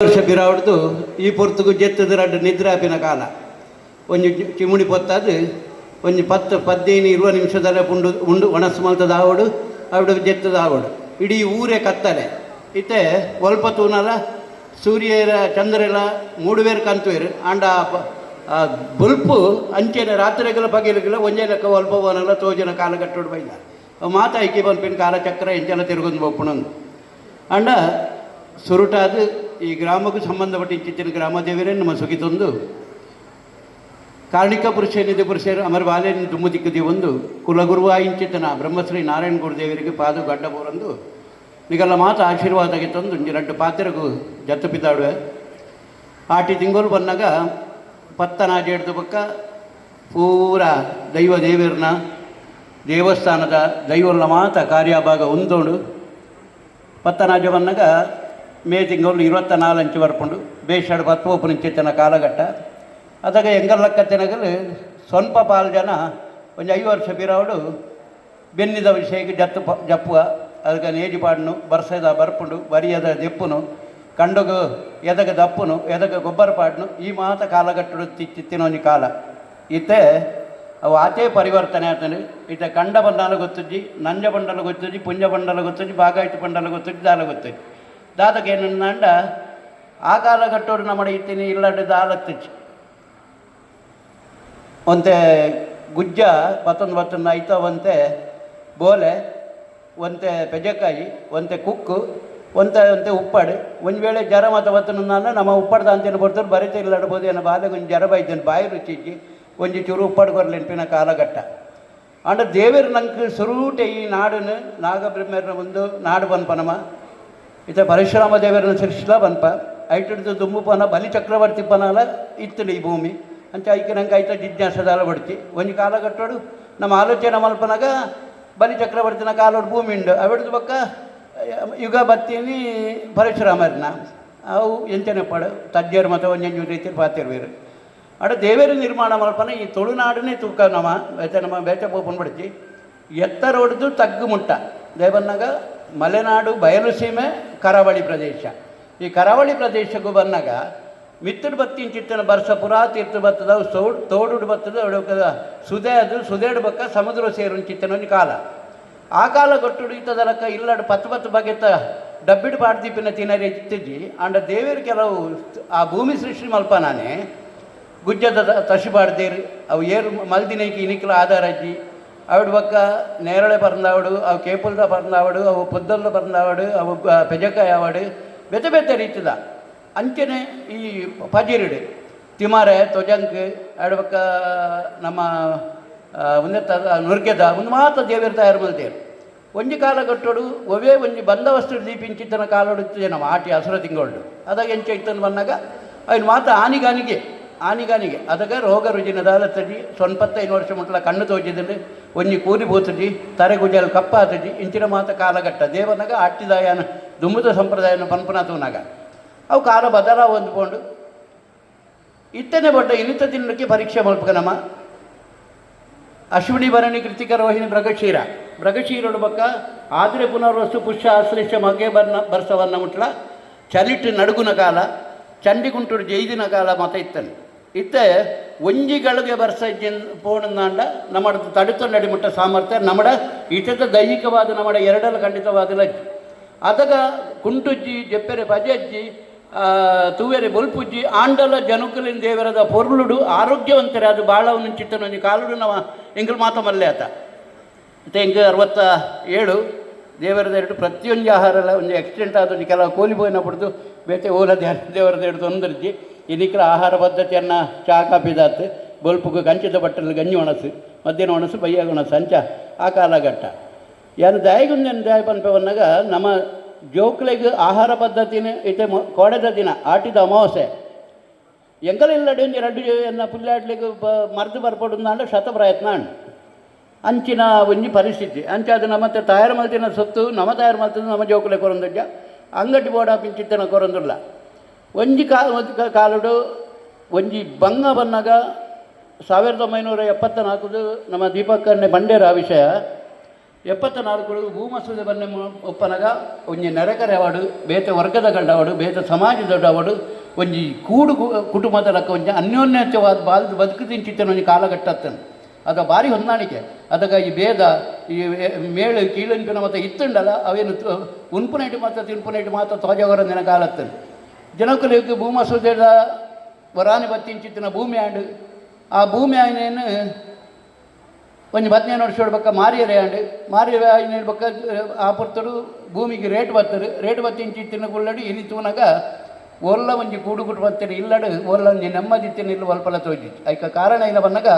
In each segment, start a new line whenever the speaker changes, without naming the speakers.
ವರ್ಷ ಬಿರಾವಡ್ದು ಈ ಪೊರ್ತುಗು ಜೆತ್ತದ ರಡ್ಡ್ ನಿದ್ರೆ ಆಪಿನ ಕಾಲ. ಒಂಜಿ ಚಿಮುಣಿ ಪೊತ್ತಾದ್ ಒಂಜಿ 10 15 20 ನಿಮಿಷದಲ್ಲೇ ಪುಂಡು ಉಂಡು ಒಣಸು ಮಲ್ತದ ಆವಡು, ಅವಿಡು ಜೆತ್ತದ ಆವಡು. ಇಡೀ ಊರೇ ಕತ್ತಲೆ. ಇತ್ತೆ ಒಲ್ಪ ತೂನಲ ಸೂರ್ಯರ ಚಂದ್ರೆಲ ಮೂಡುವೇರು ಕಂತುವೇರು. ಆಂಡ ಆ ಬೊಲ್ಪು ಅಂಚೆನೆ ರಾತ್ರೆಗಳ ಪಗೆಲುಗಳ ಒಂಜೇ ಲೆಕ್ಕ ಒಲ್ಪ ಓನಲ ತೋಜನ ಕಾಲಗಟ್ಟೋಡು ಬೈದ. ಮಾತ ಐಕೆ ಪನ್ಪಿನ ಕಾಲಚಕ್ರ ಎಂಚೆಲ್ಲ ತಿರುಗೊಂದು ಬೊಪ್ಪುನಂದು. ಆಂಡ ಸುರುಟಾದ್ ಈ ಗ್ರಾಮಕ್ಕೂ ಸಂಬಂಧಪಟ್ಟ ಇಂಚಿತ್ತಿನ ಗ್ರಾಮ ದೇವರೇ ನಮ್ಮ ಸುಗಿತೊಂದು ಕಾರ್ಣಿಕ ಪುರುಷ ನಿಧಿ ಪುರುಷರು ಅಮರ ಬಾಲ್ಯನ ದುಮ್ಮು ದಿಕ್ಕದಿ ಒಂದು ಕುಲಗುರುವ ಇಂಚಿತನ ಬ್ರಹ್ಮಶ್ರೀ ನಾರಾಯಣ ಗುರುದೇವರಿಗೆ ಪಾದ ಗಡ್ಡ ಬೋರಂದು ನಿಗಲ್ಲ ಮಾತ ಆಶೀರ್ವಾದ ತಂದು ಒಂಜಿ ರಡ್ಡು ಪಾತೆರಗು ಜತ್ತು ಪಿದಾಡುವೆ. ಆಟಿ ತಿಂಗಳು ಬಂದಾಗ ಪತ್ತನಾಜೆ ಹಿಡ್ದು ಬೊಕ್ಕ ಪೂರ ದೈವ ದೇವರನ ದೇವಸ್ಥಾನದ ದೈವಲ್ಲ ಮಾತ ಕಾರ್ಯಭಾಗ ಉಂದೋಡು. ಪತ್ತನಾಜೆ ಬಂದಾಗ ಮೇ ತಿಂಗಳು 24 ಅಂಚು ಬರ್ಪುಂಡು. ಬೇಷಾಡು ಪತ್ಪೋಪು ನಿಂಚಿತ್ತನ ಕಾಲಘಟ್ಟ. ಅದಾಗ ಎಂಗಲ್ಲಕ್ಕ ತಿನಗಲು ಸ್ವಲ್ಪ ಪಾಲು ಜನ ಒಂಜಿ 5 ವರ್ಷ ಪಿರಾವಡು ಬೆನ್ನಿದ ವಿಷಯಕ್ಕೆ ಜತ್ತು ಜಪ್ಪುವ. ಅದಕ್ಕೆ ನೇಜಿ ಪಾಡ್ನು, ಬರ್ಸದ ಬರ್ಪುಂಡು, ಬರಿಯದ ದೆಪ್ಪುನು, ಕಂಡಗು ಎದಗ ದಪ್ಪುನು, ಎದಗ ಗೊಬ್ಬರ ಪಾಡ್ನು. ಈ ಮಾತ ಕಾಲಘಟ್ಟಡು ತಿತ್ತಿನ ಒಂಜಿ ಕಾಲ. ಇತ್ತೆ ಅವು ಆತೇ ಪರಿವರ್ತನೆ ಆತನು. ಇತ್ತೆ ಕಂಡ ಬಂಡಲ ಗೊತ್ತುಜ್ಜಿ, ನಂಜ ಬಂಡಲ ಗೊತ್ತುಜ್ಜಿ, ಪುಂಜ ಬಂಡಲ ಗೊತ್ತುಜ್ಜಿ, ಬಾಗಾಯ್ತು ಬಂಡಲ ಗೊತ್ತುಜ್ಜಿ, ದಾಲ ಗೊತ್ತುಜ್ಜಿ. ದಾದಕ್ಕೆ ಏನಂಡ ಆ ಕಾಲಘಟ್ಟೋಡು ನಮ್ಮಡೆ ಇತ್ತೀನಿ ಇಲ್ಲಡ್ಡು ದಾಲತ್ತುಜ್ಜಿ. ಒಂತೆ ಗುಜ್ಜ ಪತ್ತೊಂದು ಪತ್ತೊಂದು ಐತ, ಒಂತೆ ಬೋಲೆ, ಒಂತೆ ಪೆಜಕಾಯಿ, ಒಂತೆ ಕುಕ್ಕು, ಒಂತೆ ಒಂತೆ ಉಪ್ಪಾಡು. ಒಂದು ವೇಳೆ ಜ್ವರ ಮಾತ ಬತ್ತನ ನಮ್ಮ ಉಪ್ಪಾಡ್ದ ಅಂತಿನ ಬರ್ತಾರೆ ಬರಿತ ಇಲ್ಲಡ್ಬೋದು ಏನೋ ಬಾಲೆಗೆ ಒಂದು ಜ್ವರ ಬೈತೇನೆ, ಬಾಯಿ ರುಚಿ ಇಜ್ಜಿ, ಒಂಜಿ ಚೂರು ಉಪ್ಪಾಡು ಕೊರ್ಲೆನ್ಪಿನ ಕಾಲಘಟ್ಟ. ಆಂಡ ದೇವರು ನಂಗೆ ಸುರೂಟೆ ಈ ನಾಡನ್ನು ನಾಗಬ್ರಹ್ಮರ ಒಂದು ನಾಡು ಬನ್ಪನಮ. ಇತ್ತ ಪರಶುರಾಮ ದೇವರನ್ನ ಸೃಷ್ಟಿಲ ಬನ್ಪ. ಐಟಿಡ್ದು ದುಂಬುಪನ ಬಲಿ ಚಕ್ರವರ್ತಿ ಪನಲ ಇತ್ತಡು ಈ ಭೂಮಿ ಅಂಚ ಐಕೆ ನಂಗೆ ಐತ ಜಿಜ್ಞಾಸದಾಲ ಬಡ್ತಿ. ಒಂಜಿ ಕಾಲಘಟ್ಟೋಡು ನಮ್ಮ ಆಲೋಚನೆ ಮಲ್ಪನಾಗ ಬಲಿ ಚಕ್ರವರ್ತಿನ ಕಾಲೋಡು ಭೂಮಿ ಉಂಡು. ಅವಿಡ್ದು ಬೊಕ್ಕ ಯುಗ ಬತ್ತೀನಿ ಪರಶುರಾಮರ್ನ ಅವು ಎಂಚನೆ ಪಡು ತಜ್ಜರು ಮತ್ತು ಒಂಜೊಂಜಿ ರೀತಿ ಪಾತಿರ್ವೇರು. ಅಡ ದೇವೇರು ನಿರ್ಮಾಣ ಮಲ್ಪನ ಈ ತುಳುನಾಡನೇ ತೂಕ ನಮ್ಮ ಬೇತೆ ನಮ್ಮ ಬೇತೆ ಪೋಪನ್ ಬಡ್ತಿ. ಎತ್ತರೋಡ್ದು ತಗ್ಗು ಮುಟ್ಟ ದೇವನ್ನಾಗ ಮಲೆನಾಡು, ಬಯಲು ಸೀಮೆ, ಕರಾವಳಿ ಪ್ರದೇಶ. ಈ ಕರಾವಳಿ ಪ್ರದೇಶಕ್ಕೂ ಬಂದಾಗ ಮಿತ್ತಡು ಬತ್ತಿನ ಚಿತ್ತನ ಬರ್ಸ ಪುರಾ ತೀರ್ಥ ಬತ್ತದ, ಸೋಡ್ ತೋಡುಡು ಬತ್ತದ, ಸುದೆ ಅದು ಸುದೇಡು ಬಕ್ಕ ಸಮುದ್ರ ಸೇರು ಚಿತ್ತನ ಒಂಜಿ ಕಾಲ. ಆ ಕಾಲ ಗೊಟ್ಟುಡು ಇತ್ತದಲಕ್ಕ ಇಲ್ಲಡು ಪತ್ತು ಪತ್ತು ಬಗೆತ ಡಬ್ಬಿಡು ಪಾಡ್ದೀಪಿನ ತಿನರೆ ಇತ್ತಿಜ್ಜಿ. ಆಂಡ ದೇವರು ಕೆಲವು ಆ ಭೂಮಿ ಸೃಷ್ಟಿ ಮಲ್ಪನಾನೆ ಗುಜ್ಜದ ತಶು ಪಾಡ್ದೇರು. ಅವು ಏರು ಮಲ್ದಿನೈಕಿ ಇನಿಕ್ಲ ಆಧಾರ ಅಜ್ಜಿ. ಅವಿಡು ಬಕ್ಕ ನೇರಳೆ ಪರಂದಾವಡು, ಅವು ಕೇಪುಲ್ದ ಪರಂದಾವಡು, ಅವು ಪುದ್ದಲ್ದ ಪರಂದಾವಡು, ಅವು ಪೆಜಕಾಯಿ ಆವಡು, ಬೇತೆ ಬೇತೆ ರೀತಿದ. ಅಂಚನೆ ಈ ಪಜಿರಿಡು ತಿಮಾರೆ, ತೊಜಂಕ್, ಅವಿಡು ಬಕ್ಕ ನಮ್ಮ ಒಂದೆತ್ತ ನುರ್ಗೆದ ಒಂದು ಮಾತ ದೇವರು ತಯಾರು ಮಲ್ತೇರು. ಒಂಜಿ ಕಾಲ ಕಟ್ಟೋಡು ಒವೇ ಒಂಜಿ ಬಂದವಸ್ತು ದೀಪಿಂಚಿತ್ತನ ಕಾಲೋಡು ಇತ್ತು ನಮ್ಮ ಆಟಿ ಹಸುರ ತಿಂಗಳು. ಅದಾಗ ಎಂಚ ಇತ್ತನ ಬಂದಾಗ ಅವನು ಮಾತ ಆನಿಗಾನಿಗೆ ಆನಿಗಾನಿಗೆ ಅದಗ ರೋಗ ರುಜಿನ ದಾಲತ್ತಜಿ. 95 ವರ್ಷ ಮುಟ್ಲ ಕಣ್ಣು ತೋಜಿದಲ್ಲಿ ಒಂಜಿ ಕೂಲಿ ಬೂತಜಿ, ತರೆ ಗುಜಲ್ ಕಪ್ಪಾತಜಿ. ಇಂಚಿನ ಮಾತ ಕಾಲಘಟ್ಟ. ದೇವನಾಗ ಆಟಿದಾಯನ ದುಮ್ಮದ ಸಂಪ್ರದಾಯನ ಪನ್ಪನ ತೂನಾಗ ಅವು ಕಾಲ ಬದಲಾವ ಹೊಂದ್ಕೊಂಡು ಇತ್ತನೆ ಬಡ್ಡ ಇನ್ನಿತ ದಿನಕ್ಕೆ ಪರೀಕ್ಷೆ ಮಲ್ಪಕ ನಮ್ಮ ಅಶ್ವಿನಿ, ಭರಣಿ, ಕೃತಿಕ, ರೋಹಿಣಿ, ಮೃಗಶೀರ. ಮೃಗಶೀರಡು ಬಕ್ಕ ಆದ್ರೆ ಪುನರ್ವಸು, ಪುಷ್ಯ, ಆಶ್ಲೇಷ, ಮಗೆ ಬರ್ನ ಬರ್ಸವನ್ನ ಮುಟ್ಲ ಚಲಿಟ್ಟು ನಡುಗುನ ಕಾಲ, ಚಂಡಿಗುಂಟೂರು ಜೈದಿನ ಕಾಲ ಮತ ಇತ್ತನೆ. ಇತ್ತೆ ಒಂಜಿಗಳಿಗೆ ಬರ್ಸ ಪೋಣಂದಾಂಡ ನಮ್ಮ ತಡುತ್ತ ನಡಿಮುಟ್ಟ ಸಾಮರ್ಥ್ಯ ನಮ್ಮಡ ಇತದ ದೈಹಿಕವಾದ ನಮ್ಮಡ ಎರಡಲ್ಲ ಖಂಡಿತವಾದ ಲಜ್ಜಿ. ಅದಗ ಕುಂಟುಜ್ಜಿ, ಜೆಪ್ಪೆರೆ ಪಜಜ್ಜಿ, ತೂವೆರೆ ಬೊಲ್ಪುಜ್ಜಿ. ಆಂಡಲ ಜನುಕುಲಿನ ದೇವರದ ಪೊರ್ಲುಡು ಆರೋಗ್ಯವಂತರೆ. ಅದು ಬಾಳವನ ಚಿತ್ತನೊಂಜಿ ಕಾಲುಡು ನವ ಎಂಕಲ್ ಮಾತ ಮಲ್ಲೆ ಆತ. ಮತ್ತು ಎಂಕ್ 67. ದೇವರದ ಎರಡು ಪ್ರತಿಯೊಂದು ಆಹಾರಲ ಒಂಜಿ ಆಕ್ಸಿಡೆಂಟ್ ಆದ ಒಂಜಿ ಕೆಲವು ಕೂಲಿ ಪೋಯಿನ ಪುಡ್ದು ಬೇತೆ ಓಲ ದೇವರದ ಎರಡು ತೊಂದರ್ಜಿ. ಇನ್ನಿಕ್ಲ ಆಹಾರ ಪದ್ಧತಿಯನ್ನು ಚಾ ಕಾಪಿದಾತ್ ಬೊಲ್ಪುಗು ಕಂಚಿದ ಬಟ್ಟಲು ಗಂಜಿ ಒಣಸು, ಮಧ್ಯಾಹ್ನ ಒಣಸು, ಬಯ್ಯಾಗ ಒಣಸು. ಅಂಚ ಆ ಕಾಲಘಟ್ಟ ಯಾನು ದಾಯಿಗುಂದೆನ್ ದಾಯ ಪನ್ಪೆ ಬಂದಾಗ ನಮ್ಮ ಜೋಕ್ಲೆಗ್ ಆಹಾರ ಪದ್ಧತಿನ ಇತ್ತೆ ಕೋಡೆದ ದಿನ ಆಟಿದ ಅಮಾವಾಸ್ಯೆ ಎಂಕಲ್ ಒಂಜಿ ರಡ್ಡು ಎನ್ನ ಪುಲ್ಯಾಡ್ಲಿಗ್ ಮರ್ದು ಬರ್ಪೊಡು ಶತ ಪ್ರಯತ್ನ ಉಂಡು. ಅಂಚಿನ ಒಂಜಿ ಪರಿಸ್ಥಿತಿ. ಅಂಚ ಅದು ನಮ್ಮ ತಯಾರು ಮಲ್ತಿನ ಸೊತ್ತು ನಮ್ಮ ತಯಾರು ಮಲ್ತಿನ ನಮ್ಮ ಜೋಕುಲೆ ಕೊರೊಂದುಜ್ಜ, ಅಂಗಡಿ ಬೋಡ ಪಿಂಚಿತ್ತನ ಕೊರೊಂದುಲ್ಲ. ಒಂಜಿ ಕಾಲುಡು ಒಂಜಿ ಬಂಗ ಬನ್ನಗ 1974 ನಮ್ಮ ದೀಪಕ್ಕನ್ನೆ ಬಂಡೇರ ಆ ವಿಷಯ. 74 ಭೂಮಸೂದೆ ಬನ್ನೆ ಒಪ್ಪನಗ ಒಂಜಿ ನೆರೆಕರೆ ಅವಾಡು, ಬೇತೆ ವರ್ಗದ ಗಂಡವಾಡು, ಬೇತೆ ಸಮಾಜದವಡು, ಒಂಜಿ ಕೂಡು ಕುಟುಂಬದ ಲಕ್ಕ ಒಂಜಿ ಅನ್ಯೋನ್ಯತೆವಾದ ಬಾಲ್ದ ಬದುಕು ತಿಂಚಿತ್ತನ ಒಂಜಿ ಕಾಲಘಟ್ಟತ್ತನು. ಅದ ಭಾರಿ ಹೊಂದಾಣಿಕೆ. ಅದಗ ಈ ಭೇದ, ಈ ಮೇಳು ಕೀಳಂಪಿನ ಮತ್ತು ಇತ್ತುಂಡಲ್ಲ, ಅವೇನು ಉನ್ಪುನೈಟ್ ಮಾತ್ರ ತಿನ್ಪುನೈಟ್ ಮಾತ್ರ ತೋಜವರ ದಿನ ಕಾಲತ್ತನು. ಜನಕುಲೆಗ್ ಭೂಮಸೂದೆದ ವರಾನಿ ಬತ್ತಿಂಚಿತ್ತಿನ ಭೂಮಿ ಆಂಡ್. ಆ ಭೂಮಿ ಆಯ್ನೇನು ಒಂಜಿ 15 ವರ್ಷ ಬೊಕ್ಕ ಮಾರಿಯರೆ ಆಂಡ್. ಮಾರಿಯರೆ ಆಯ್ನ ಬೊಕ್ಕ ಆ ಪೊರ್ತುಡು ಭೂಮಿಗೆ ರೇಟ್ ಬತ್ತರು. ರೇಟ್ ಬತ್ತಿಂಚಿತ್ತಿನ ಕುಲ್ಲಡು ಇನಿ ತೂನಗ ಒಲ್ಲ ಒಂಜಿ ಕೂಡು ಕುಟುಂಬತ್ತಿನ ಇಲ್ಲಡು ಒಲ್ಲ ಒಂಜಿ ನೆಮ್ಮದಿತ್ತಿನ ಇಲ್ಲ ಒಲ್ಪಲ ತೋಜಿತ್ತು. ಐಕ ಕಾರಣ ಏನ ಬನ್ನಗ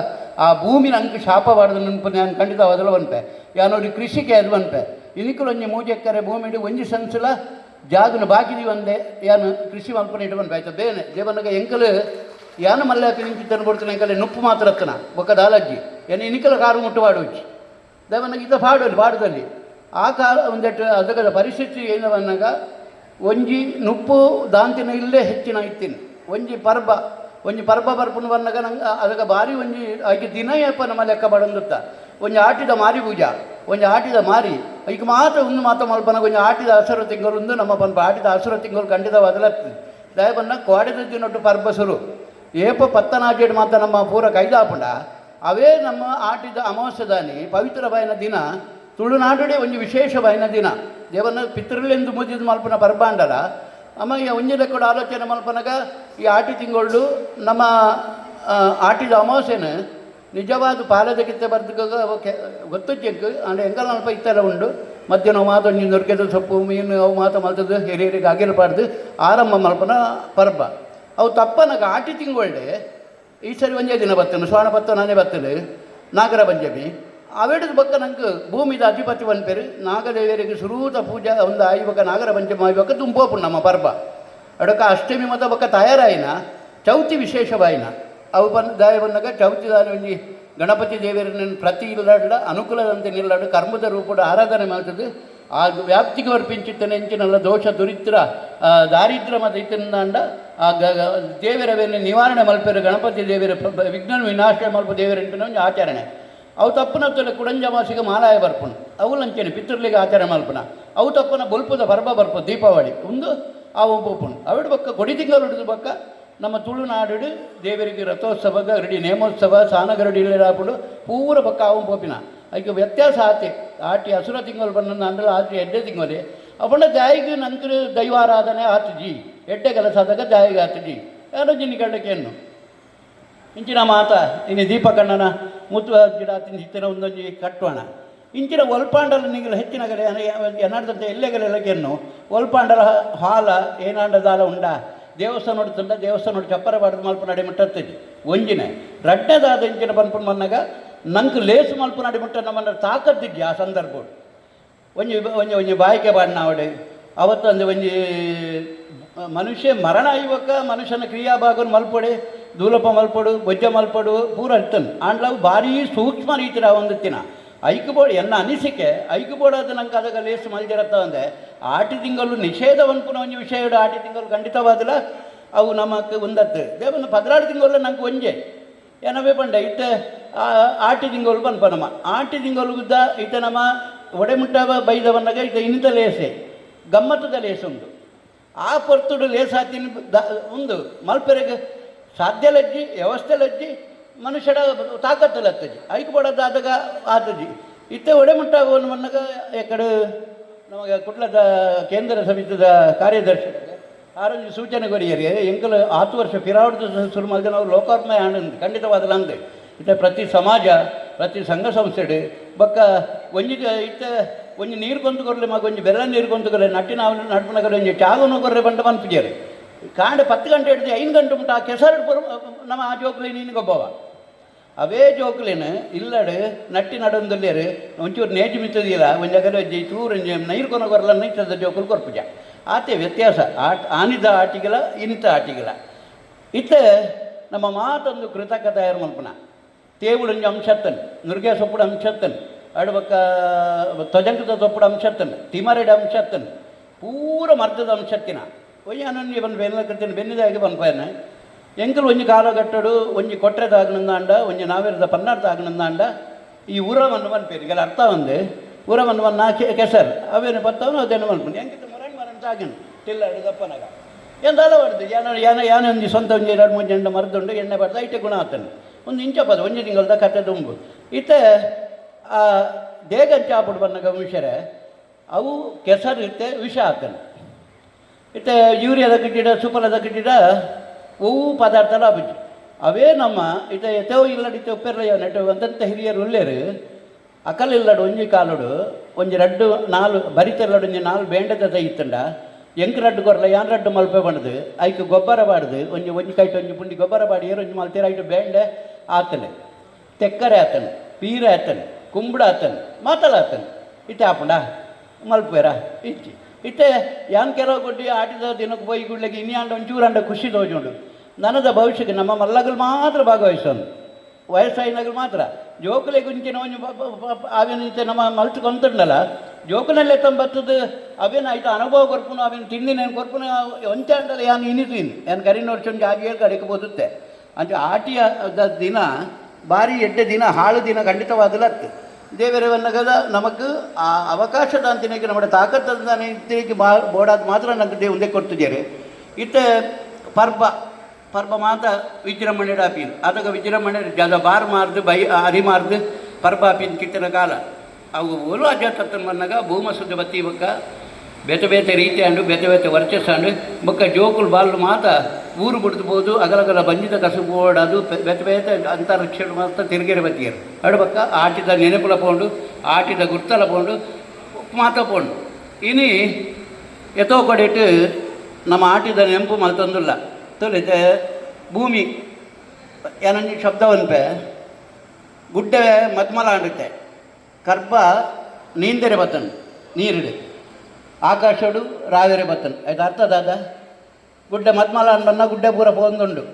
ಆ ಭೂಮಿನ ಅಂಕ ಶಾಪ ಬಾರ್ದು ನೆನಪು ನಾನು ಖಂಡಿತ ಅದಲ ಪನ್ಪೆ. ಯಾನೊರಿ ಕೃಷಿಕೆ ಅದು ಪನ್ಪೆ. ಇನಿಕುಲು ಒಂಜಿ 3 ಎಕರೆ ಭೂಮಿಡು ಒಂಜಿ ಸೆನ್ಸ್ಲ ಜಾಗನ ಬಾಕಿ ಒಂದೆ ಯಾನು ಕೃಷಿ ಮಲ್ಪನ ಇಟ್ಟು ಪನ್ಪೆ. ಆಯ್ತು ಬೇನೆ ದೇವನಗ ಎಂಕಲು ಯಾನು ಮಲ್ಲೆ ನಿಂಚಿತ್ತನ್ನು ಕೊಡ್ತಾನೆ. ಎಂಕಲೆ ನುಪ್ಪು ಮಾತ್ರ ಹತ್ತನ ಬೊಕ್ಕ ದಾಲಜ್ಜಿ ಏನು ಇನಿಕಲ ಕಾರು ಮುಟ್ಟು ಪಾಡುವಚ್ಚಿ ದೇವನಗ ಇದ ಪಾಡಲ್ಲಿ ಪಾಡದಲ್ಲಿ ಆ ಕಾಲ ಒಂದೆಟ್ಟು ಅದರ ಪರಿಸ್ಥಿತಿ ಏನು ಬಂದಾಗ ಒಂಜಿ ನುಪ್ಪು ದಾಂತಿನ ಇಲ್ಲೇ ಹೆಚ್ಚಿನ ಇತ್ತಿನ ಒಂಜಿ ಪರ್ಬ, ಒಂಜಿ ಪರ್ಬ ಬರ್ಪುನ ಬಂದಾಗ ನಂಗೆ ಅದಕ್ಕೆ ಭಾರಿ ಒಂಜಿ ಐಕೆ ದಿನ ಏಪ ನಮ್ಮ ಲೆಕ್ಕ ಬಡೊಂದುತ್ತ. ಒಂಜಿ ಆಟಿದ ಮಾರಿ ಪೂಜಾ, ಒಂಜಿ ಆಟಿದ ಮಾರಿ ಐಕ್ ಮಾತ್ರ ಒಂದು ಮಾತ ಮಲ್ಪನಾಗ ಒಂಜಿ ಆಟಿದ ಹಸರು ತಿಂಗಳು ಒಂದು ನಮ್ಮ ಪನ್ಪ. ಆಟಿದ ಹಸುರು ತಿಂಗಳು ಖಂಡಿತವಾದಲತ್ತದು. ದಯ ಬನ್ನ ಕೋಡೆದ ದಿನೊಟ್ಟು ಪರ್ಬ ಸುರು ಏಪ ಪತ್ತನಾಜೆಡ್ ಮಾತ ನಮ್ಮ ಪೂರ ಕೈದಾಪುಂಡ. ಅವೇ ನಮ್ಮ ಆಟಿದ ಅಮಾವಾಸ್ಯದಾನಿ ಪವಿತ್ರ ಬಾಯಿನ ದಿನ, ತುಳುನಾಡುಡೆ ಒಂಜಿ ವಿಶೇಷ ಬಾಯಿನ ದಿನ. ದೇವನ ಪಿತೃಲೆಂದು ಮುಜಿದ ಮಲ್ಪನ ಪರ್ಬಾಂಡಲ ಅಮ್ಮ. ಈ ಒಂಜಿ ಲೆಕ್ಕಡು ಆಲೋಚನೆ ಮಲ್ಪನಗ ಈ ಆಟಿ ತಿಂಗಳು ನಮ್ಮ ಆಟಿದ ಅಮಾವಾಸ್ಯನ ನಿಜವಾದ ಪಾಲದ ಕಿತ್ತೆ ಬರ್ದು ಗೊತ್ತುಜ್ಜೆಂಕ್ ಅಂಡ ಎಂಕಲ್ ಅಲ್ಪ ಇತ್ತೆಲ್ಲ ಉಂಡು. ಮಧ್ಯಾಹ್ನ ಮಾತ ಒಂಜಿ ನುರ್ಗೆದ ಸೊಪ್ಪು ಮೀನು ಅವು ಮಾತ ಮಲ್ತದ್ದು ಹಿರಿಯರಿಗೆ ಆಗಿರಬಾರ್ದು ಆರಂಭ ಮಲ್ಪನ ಪರ್ಬ. ಅವು ತಪ್ಪನಗ ಆಟಿ ತಿಂಗಳ್ಡೆ ಈ ಸರಿ ಒಂಜೇ ದಿನ ಬತ್ತನು ಶ್ರಾವಣ ಪತ್ತ ನಾನೇ ಬತ್ತಲು ನಾಗರ ಪಂಚಮಿ. ಅವೆಡದ ಬೊಕ್ಕ ನಂಗೆ ಭೂಮಿದ ಅಧಿಪತಿ ಪನ್ಪೆರು ನಾಗದೇವರಿಗೆ ಸುರೂತ ಪೂಜಾ ಒಂದು ಆಯ್ಬಕ ನಾಗರ ಪಂಚಮಿ ಆಯ್ಬಕ ದುಂಪೋಪುಂಡು ನಮ್ಮ ಪರ್ಬ. ಅಡಕ ಅಷ್ಟಮಿ ಮತ ಬೊಕ್ಕ ತಯಾರಾಯಿನ ಚೌತಿ ವಿಶೇಷವಾಯಿನ ಅವು ಬನ್ ದಾಯ ಬನ್ನಗ ಚೌತಿ ದಾನಿ ಒಂಜಿ ಗಣಪತಿ ದೇವರನ್ನ ಪ್ರತಿ ಇಲ್ಲಡ್ಲ ಅನುಕೂಲದಂತೆ ನಿಲ್ಲಡು ಕರ್ಮದ ರೂಪದ ಆರಾಧನೆ ಮಾಡ್ತದೆ. ಆ ವ್ಯಾಪ್ತಿಗೆ ವರ್ಪಿಂಚಿತ್ತನೆ ಎಂಚಿನಲ್ಲ ದೋಷ ದುರಿದ್ರ ದಾರಿದ್ರ ಮತ್ತು ಇತ್ತಿಂದಾಂಡ ಆ ದೇವರವೇನು ನಿವಾರಣೆ ಮಲ್ಪೆರು ಗಣಪತಿ ದೇವರ ವಿಘ್ನ ವಿನಾಶ ಮಲ್ಪ ದೇವರಂಟಿನ ಒಂಜಿ ಆಚರಣೆ. ಅವು ತಪ್ಪುನ ತೊಲೆ ಕುಡಂಜ ಮಾಸಿಗೆ ಮಾಲಾಯ ಬರ್ಪುಂಡು. ಅವು ಲಂಚನೆ ಪಿತೃಲಿಗೆ ಆಚರಣೆ ಮಲ್ಪುನ. ಅವು ತಪ್ಪುನ ಬೊಲ್ಪುದ ಪರ್ಬ ಬರ್ಪು ದೀಪಾವಳಿ ಒಂದು ಅವು ಪೋಪುಂಡು. ಅವಿಡು ಬೊಕ್ಕ ಕೊಡಿ ತಿಂಗಳು ಹಿಡಿದು ಬೊಕ್ಕ ನಮ್ಮ ತುಳುನಾಡು ದೇವರಿಗೆ ರಥೋತ್ಸವ ಗರಡಿ ನೇಮೋತ್ಸವ ಸಾನಗರಡಿ ಆಪುಂಡು ಪೂರ ಬೊಕ್ಕ ಅವು ಪೋಪಿನ. ಐಕ್ ವ್ಯತ್ಯಾಸ ಆತೆ ಆಟಿ ಅಸುರ ತಿಂಗಳು ಬಂದ ಅಂದ್ರೆ ಆಟಿ ಎಡ್ಡೆ ತಿಂಗಳು ಅಪಂಡ ಜಾಯಿಗ್ ನಂತರ ದೈವಾರಾಧನೆ ಆತುಜಿ. ಎಡ್ಡೆ ಕೆಲಸ ಆದಾಗ ಜಾಯಿಗೆ ಆತುಜಿ ಯಾರೋ ಜಿನ್ನಿ ಗಂಡಕ್ಕೆ ಇಂಚಿನ ಮಾತ ಇನ್ನು ದೀಪಕಣ್ಣನ ಮುತ್ತು ಗಿಡ ತಿಂಚಿತ್ತಿನ ಒಂದೊಂಜಿ ಕಟ್ಟೋಣ. ಇಂಚಿನ ಒಲ್ಪಾಂಡಲ ನಿಗಲ ಹೆಚ್ಚಿನ ಕಡೆ ಎನ್ನಾಡ್ದಂತೆ ಎಲ್ಲೆಗಲೆಲ್ಲ ಗೆನ್ನು ಒಲ್ಪಾಂಡಲ ಹಾಲ ಏನಾಂಡ ದಾಲ ಉಂಡ ದೇವಸ್ಥಾನ ನೋಡ್ತಂಡ ದೇವಸ್ಥಾನ ನೋಡಿ ಚಪ್ಪರ ಬಾಡ್ದು ಮಲ್ಪ ನಡಿ ಮುಟ್ಟತ್ತಜಿ. ಒಂಜಿನ ರಡ್ಡದಾದ ಇಂಚಿನ ಪನ್ಪುನ ಮನ್ನಗ ನಂಗೆ ಲೇಸು ಮಲ್ಪ ನಡಿ ಮುಟ್ಟ ನಮ್ಮನ್ನ ತಾಕತ್ತಿದ್ದೆ. ಆ ಸಂದರ್ಭ ಒಂಜಿ ಒಂಜಿ ಒಂಜಿ ಬಾಯಿಕೆ ಬಾಡ್ನಾವಡೆ ಅವತ್ತೊಂದು ಒಂಜಿ ಮನುಷ್ಯ ಮರಣ ಆಯ್ವಕ್ಕ ಮನುಷ್ಯನ ಕ್ರಿಯಾಭಾಗನ ಮಲ್ಪೊಡೆ, ದೂಲಪ ಮಲ್ಪೊಡು, ಬೊಜ್ಜ ಮಲ್ಪೊಡು ಪೂರ ಇರ್ತನ್. ಆಂಡ್ಲವು ಭಾರೀ ಸೂಕ್ಷ್ಮ ರೀತಿಯ ಒಂದು ತಿನ ಐಕು ಬೋಡ್ ಎನ್ನ ಅನಿಸಿಕೆ ಐಕು ಬೋಡಾದ ನಂಗೆ ಅದಗ ಲೇಸು ಮಲ್ಜಿರತ್ತ ಅಂದೆ. ಆಟಿ ತಿಂಗಳು ನಿಷೇಧ ಪನ್ಪುನ ಒಂಜಿ ವಿಷಯ. ಆಟಿ ತಿಂಗಳು ಖಂಡಿತವಾದಲ ಅವು ನಮಕ್ ಉಂದತ್ತು. ದೇವನ 12 ತಿಂಗಳು ನಂಗೆ ಒಂಜೆ ಏನವೇ ಪಂಡೆ ಇತ್ತೆ ಆಟಿ ತಿಂಗಳು ಪನ್ಪ ನಮ್ಮ ಆಟಿ ತಿಂಗಳು ಗುದ್ದ ಇತ್ತೆ ನಮ್ಮ ಒಡೆಮುಟ್ಟ ಬೈದವನ್ನಾಗ ಇತ್ತೆ ಇನ್ನಿತ ಲೇಸೆ ಗಮ್ಮತ್ತದ ಲೇಸು ಉಂಡು. ಆ ಪೊರ್ತುಡು ಲೇಸಾತಿನ ಉಂದು ಮಲ್ಪೆರೆಗ್ ಸಾಧ್ಯ ಲಜ್ಜಿ, ವ್ಯವಸ್ಥೆ ಲಜ್ಜಿ, ಮನುಷ್ಯಡ ತಾಕತ್ತು ಲತ್ತಜಿ. ಐಕ್ ಬೋಡದಾದಾಗ ಆತಜಿ. ಇತ್ತೆ ಒಡೆಮುಟ್ಟ ಮನ್ನಗ ಎಕಡೆ ನಮಗೆ ಕುಟ್ಲದ ಕೇಂದ್ರ ಸಮಿತಿದ ಕಾರ್ಯದರ್ಶಿ ಆರೊಂಜಿ ಸೂಚನೆ ಕೊರಿಯರಿ. ಎಂಕಲು 10 ವರ್ಷ ಪಿರಾವಡ್ದು ಶುರು ಮಲ್ದಿನ ನಾವು ಲೋಕಾರ್ಪಣೆ ಆನಂದ್ ಖಂಡಿತವಾದಲ ಅಂದೆ. ಇತ್ತೆ ಪ್ರತಿ ಸಮಾಜ, ಪ್ರತಿ ಸಂಘ ಸಂಸ್ಥೆಡ್ ಬೊಕ್ಕ ಒಂಜಿ ಇತ್ತೆ ಒಂಜಿ ನೀರು ಕೊಂತು ಕೊರ್ಲೆ ಮಗ, ಒಂಜಿ ಬೆಲ್ಲ ನೀರು ಕೊಂತು ಕೊರ್ಲೆ, ನಟ್ಟಿನ ನಡ್ಪುನಗರೆ ಒಂಜಿ ಚಾಗನು ಕೊರ್ರೆ ಬಂಡ ಪನ್ಪುಜೆರ್. ಕಾಂಡೆ 10 ಗಂಟೆ ಹಿಡ್ದು 5 ಗಂಟೆ ಮುಟ್ಟ ಆ ಕೆಸರು ನಮ್ಮ ಆ ಜೋಕುಲಿ ನೀನು ಗೊಬ್ಬವ. ಅವೇ ಜೋಕುಲಿನ ಇಲ್ಲಡು ನಟ್ಟಿ ನಡೊಂದುಲ್ಲೆರ್ ಒಂಚೂರು ನೇಜಿ ಮಿತ್ತದಿಲ್ಲ ಒಂಜಿ ಅಗಲ ಒಂಜಿ ಚೂರು ಒಂಜಿ ನೀರು ಕೊನ ಕೊರ್ಲ ಇತ್ತದ ಜೋಕುಲು ಕೊರ್ಪುಜ. ಆತೆ ವ್ಯತ್ಯಾಸ ಆಟ ಆನಿದ ಆಟಿಗಳ ಇನಿತ ಆಟಿಗಳ. ಇತ್ತೆ ನಮ್ಮ ಮಾತೊಂದು ಕೃತಕ ತಯಾರು ಮಲ್ಪುನ ತೇವುಡು ಒಂಜಿ ಅಂಶತ್ತನ್, ನುರ್ಗೆ ಸೊಪ್ಪುಡು ಅಂಶತ್ತನ್, ಅಡ್ಬಕ್ಕ ತೊಜಂಕದ ಸೊಪ್ಪುಡು ಅಂಶತ್ತನ್, ತಿಮರೆಡ್ ಅಂಶತ್ತನ್, ಪೂರ ಮರ್ದದ ಅಂಶತ್ತಿನ ಒಯ್ಯ ಅನನ್ಯ ಬಂದು ಬೆನ್ನ ಬೆನ್ನಿದಾಗಿ ಪನ್ಪೇನೆ. ಎಂಕಲ್ ಒಂಜಿ ಕಾಲಘಟ್ಟಡು ಒಂಜಿ ಕೊಟ್ರೆದಾಗನಂದಾಂಡ, ಒಂಜಿ ನಾವೇರದ ಪನ್ನಾರ್ದ ಆಗನಂದಾಂಡ ಈ ಉರವನ್ನು ಪನ್ಪೇರು. ಈಗೆಲ್ಲ ಅರ್ಥ ಒಂದು ಊರ ಮನ್ ಕೆಸರು ಅವೇನು ಪತ್ತವನು ಅದೇನು ಮಲ್ಪುಂಡು ಎಂಕಿತ ಮುರಣ್ ಮರಣ ತಾಗಿನ ಟಿಲ್ಲಡು ದಪ್ಪನಗ ಎಂದಾಲ ಹೊಡ್ದು ಯಾನ ಯಾನ ಯಾನ ಒಂಜಿ ಸ್ವಂತ ಒಂಜಿ ಎರಡು ಮೂರು ಜನ ಮರದುಂಡು ಎಣ್ಣೆ ಪಡ್ದು ಐಟೆ ಗುಣ ಆತನು. ಒಂದು ಇಂಚ ಪದ ಒಂಜಿ ತಿಂಗಳದ ಕತೆ ದುಂಬು ಇತ್ತೆ ಆ ದೇಗಂಚ ಆಪುಡು ಬನ್ನಗ ಮನುಷ್ಯರೇ ಅವು ಕೆಸರು ಇತ್ತೆ ವಿಷ ಆತನು. ಇತ್ತೆ ಯೂರಿಯಾದ ಗಿಡ ಸುಫಲದ ಗಿಡ ಅವು ಪದಾರ್ಥಲ ಆಪುಜಿ. ಅವೇ ನಮ್ಮ ಇತ್ತೆ ಎತ್ತೋ ಇಲ್ಲಡ್ ಇತ್ತೆ ಉಪ್ಪೆರ್ಲ ನೆಟ್ಟು ಅಂತಂತ ಹಿರಿಯರು ಉಲ್ಲೇರು ಅಕಲ್ ಇಲ್ಲಡ್ ಒಂಜಿ ಕಾಲುಡು ಒಂಜಿ ರಡ್ಡು ನಾಲ್ ಬರಿತೆಲ್ಲಡು ಒಂಜಿ ನಾಲ್ ಬೇಂಡದ ತೈತಂಡ ಎಂಕ್ ರಡ್ಡು ಕೊರ್ಲ ಯಾನ್ ರಡ್ಡು ಮಲ್ಪೆ ಬಣ್ದು ಐಕ್ ಗೊಬ್ಬರ ಬಾಡ್ದು ಒಂಜಿ ಒಂಜಿ ಕೈಟ್ ಒಂಜಿ ಪುಂಡಿ ಗೊಬ್ಬರ ಬಾಡಿ ಏರು ಒಂಜಿ ಮಲ್ತೇರು ಐಟು ಬೇಂಡೆ ಆತನೆ ತೆಕ್ಕರೆ ಆತನೆ ಪೀರೆ ಆತನೆ ಕುಂಬಳ ಆತನೆ ಮಾತಲ ಆತನೆ. ಇತ್ತೆ ಆಪುಂಡ ಮಲ್ಪುವೆರ ಇಜ್ಜಿ. ಇತ್ತೆ ಯಾನ್ ಕೆಲವು ಗುಡ್ಡಿ ಆಟಿದ ದಿನಕ್ಕೆ ಪೋಯಿ ಗುಡ್ಲೆಗೆ ಇನಿ ಆಂಡ ಒಂಚೂರು ಆಂಡ ಖುಷಿ ತೋಜುಂಡು. ನನದ ಭವಿಷ್ಯಕ್ಕೆ ನಮ್ಮ ಮಲ್ಲಗಳು ಮಾತ್ರ ಭಾಗವಹಿಸೋನು ವಯಸ್ಸಾಯಿನಗಳು ಮಾತ್ರ ಜೋಕುಲೆ ಗುಂಚಿನ ಒಂಜಿ ಅವೇನು ಇತ್ತೆ ನಮ್ಮ ಮಲ್ತು ಕೊಂತುಂಡಲ್ಲ ಜೋಕುನಲ್ಲೇ ತಂಬತ್ತದು ಅವೇನು ಆಯ್ತು ಅನುಭವ ಕೊರ್ಪುನು ಅವೇನು ತಿಂದಿನೇನು ಕೊರ್ಪುನು ಒಂಚೆ ಅಂಡಲ್ಲ ಯಾನ್ ಇನಿ ತಿನ್ ಯಾನ್ ಕರಿನ ವರ್ಷ ಒಂಜಿ ಆಜಿ ಏಳು ಕಡೆಗೆ ಬೋದುತ್ತೆ. ಅಂಚ ಆಟಿಯ ದಿನ ಭಾರಿ ಎಡ್ಡೆ ದಿನ ಹಾಳು ದಿನ ಖಂಡಿತವಾದಲತ್ತು ದೇವರವನ್ನಗದ ನಮಕ್ ಆ ಅವಕಾಶದ ಅಂತಿನಕ್ಕೆ ನಮ್ಮ ತಾಕತ್ತದ ಬಾ ಬೋಡಾದ ಮಾತ್ರ ನಂಗೆ ಒಂದೇ ಕೊಡ್ತಿದ್ದಾರೆ. ಇತ್ತೆ ಪರ್ಬ ಪರ್ಬ ಮಾತ ವಿಜೃಂಭಣೆ ಆಪೀನ್ ಆದಾಗ ವಿಜೃಂಭಣೆ ಜದ ಬಾರ್ ಮಾರ್ದು ಬೈ ಅರಿ ಮಾರ್ದು ಪರ್ಬ ಆಪೀನ್ ಕಿತ್ತಿನ ಕಾಲ ಅವು ಓಲು ಅಜಾತತ್ತನ್ ಬಂದಾಗ ಭೂಮ ಸುದ್ದ ಬತ್ತಿ ಬೊಕ್ಕ ಬೇತೆ ಬೇತೆ ರೀತಿ ಅಂಡು ಬೇತೆ ಬೇತೆ ವರ್ಚಸ್ಸಂಡು ಬೊಕ್ಕ ಜೋಕುಲು ಬಾಲು ಮಾತ ಊರು ಬಿಡ್ದು ಅಗಲಗಲ ಬಂಜಿದ ಕಸುಬು ಅದು ಬೇತೆ ಬೇತೆ ಅಂತರಿಕ್ಷ ಮಾತ್ರ ತಿರುಗೇರಿ ಬತ್ತಿಯರು ಅಡು ಬೊಕ್ಕ ಆಟಿದ ನೆನಪುಲ ಪೋಂಡು ಆಟಿದ ಗುರ್ತಲ ಪೋಂಡು ಮಾತ ಪೋಂಡು. ಇನಿ ಎತ್ತೋ ಕೊಡಿಟ್ಟು ನಮ್ಮ ಆಟಿದ ನೆಂಪು ಮಲ್ತೊಂದುಲ್ಲ ತೊಲಿತೆ ಭೂಮಿ ಏನೊಂಜಿ ಶಬ್ದ ಒನ್ಪೆ ಗುಡ್ಡೆ ಮದ್ಮಲ ಆಂಡುತ್ತೆ ಕರ್ಬ ನೀಂದರೆ ಬತ್ತನ್ ನೀರಿಡು ಆಕಾಶಡು ರಾವೆರೆ ಬತ್ತನ್ ಆಯ್ತು ಅರ್ಥ ದಾದ ಗುಡ್ಡೆ ಮದ್ಮಲ ಅನ್ಬನ್ನ ಗುಡ್ಡೆ ಪೂರ ಪೋಂದುಂಡು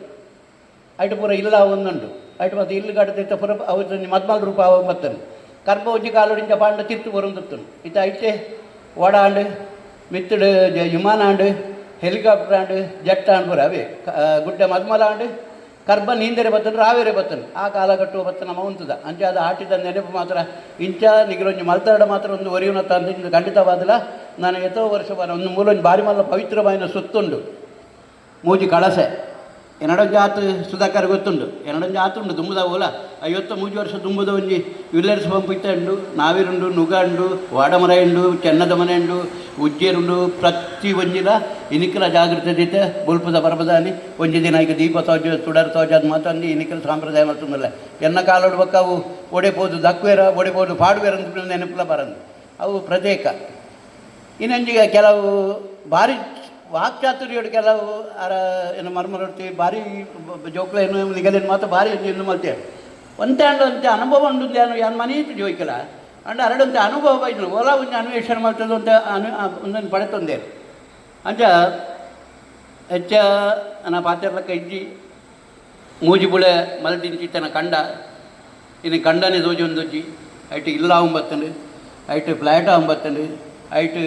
ಐಟು ಪೂರ ಇಲ್ಲ ಒಂದುಂಡು ಐಟು ಮತ್ತು ಇಲ್ಲು ಕಟ್ಟದಿತ್ತ ಪೂರ ಅವು ಮದ್ಮಲ ರೂಪ ಅವ ಬತ್ತನ್ ಕರ್ಬ ಒಂಜಿ ಕಾಲುಡಿಂಚ ಪಾಂಡ ತಿರ್ತು ಬರೊಂದಿತ್ತುಂಡು. ಇತ್ತ ಐಟೆ ಓಡ ಆಂಡ್ ಮಿತ್ತುಡು ವಿಮಾನ and helicopter and jet and ಪೂರ ಅವೇ ಗುಡ್ಡೆ ಮದ್ಮಲ ಆಂಡ್ ಕರ್ಬ ನೀಂದರೆ ಬತ್ತನ್ ರಾವೇರೆ ಬತ್ತನ್ ಆ ಕಾಲಗಟ್ಟುವ ಬತ್ತ ನಮ್ಮ ಉಂತದ ಅಂಚ ಅದು ಆಟಿದ ನೆನಪು ಮಾತ್ರ ಇಂಚ ನಿಗಲೊಂಜಿ ಮಲ್ತರಡ ಮಾತ್ರ ಒಂದು ಒರಿಯುನತ್ತ ಅಂತ ಖಂಡಿತವಾದಲ. ನಾನು ಎತ್ತೋ ವರ್ಷ ಒಂದು ಮೂಲೊಂಜಿ ಬಾರಿ ಮಲ್ಲ ಪವಿತ್ರವಾಯಿನ ಸುತ್ತುಂಡು ಮೂಜಿ ಕಳಸೆ ಎನ್ನಡೊಂಜಿ ಆತು ಸುಧಾಕರ್ ಗೊತ್ತುಂಡು ಎನ್ನಡೊಂಜಿ ಆತುಂಡು ದುಂಬುದ ಓಲ 53 ವರ್ಷ ದುಂಬುದ ಒಂಜಿ ವಿಲ್ಲರ್ಸ್ ಪಂಪ್ ಇತ್ತ ಉಂಡು ನಾವಿರುಂಡು ನುಗ ಉಂಡು ವಾಡಮರ ಉಂಡು ಚೆನ್ನದ ಮನೆ ಉಂಡು ಉಜ್ಜೇರುಂಡು ಪ್ರತಿ ಒಂಜಿಲ ಇನಿಕಲ ಜಾಗೃತಿ ದೀತೆ ಬೊಲ್ಪುದ ಪರ್ಬದಾನಿ ಒಂಜಿ ದಿನ ಈಗ ದೀಪ ತೋಜ ತುಡರ್ ತೋಜ ಅದು ಮಾತಂದು ಇನಿಕಲ ಸಂಪ್ರದಾಯ ಮಲ್ತೊಂದುಲ್ಲ. ಎನ್ನ ಕಾಲೋಡು ಬೊಕ್ಕ ಅವು ಒಡೆಪೋದು ದಕ್ವೇರ ಒಡೆಪೋದು ಪಾಡುವೇರ ಅಂತ ನೆನಪುಲ ಬರಂದು ಅವು ಪ್ರತ್ಯೇಕ. ಇನ್ನೊಂಜಿಗ ಕೆಲವು ಭಾರಿ ವಾಕ್ಚಾತುರ್ಯಡು ಕೆಲವು ಅರ ಏನು ಮರ್ಮರೊಟ್ಟಿ ಭಾರಿ ಜೋಕ್ಲೇನು ನಿಗಲೇನು ಮಾತ್ರ ಭಾರಿ ಇನ್ನು ಮಲ್ತೇವೆ ಒಂತೆ ಅಂಡ ಒಂತೆ ಅನುಭವ ಉಂಡು ಯಾನು ಯಾನ್ ಮನೀತ್ ಜೋಯ್ಕಲ ಅಂಡ ಅರಡೊಂತೆ ಅನುಭವ ಬೈದ್ಲು ಓಲ ಒಂಜಿ ಅನ್ವೇಷಣೆ ಮಲ್ತದ ಒಂತೆ ಅನು ಒಂದೊಂದು ಪಡೆತೊಂದೇರು ಅಂಚ ಹೆಚ್ಚ ನಾ ಪಾತೆರ್ಲಕ್ಕ ಇಜ್ಜಿ ಮೂಜಿ ಬುಳೆ ಮಲ್ದಿಂಚಿತ್ತನ ಕಂಡ ಇನ್ನು ಕಂಡನೆ ದೋಜಿ ಒಂದೊಜ್ಜಿ ಐಟ್ ಇಲ್ಲ ಆವಂಬತ್ತಂಡು ಐಟ್ ಫ್ಲ್ಯಾಟ್ ಆವಂಬತ್ತಂಡು ಐಟ್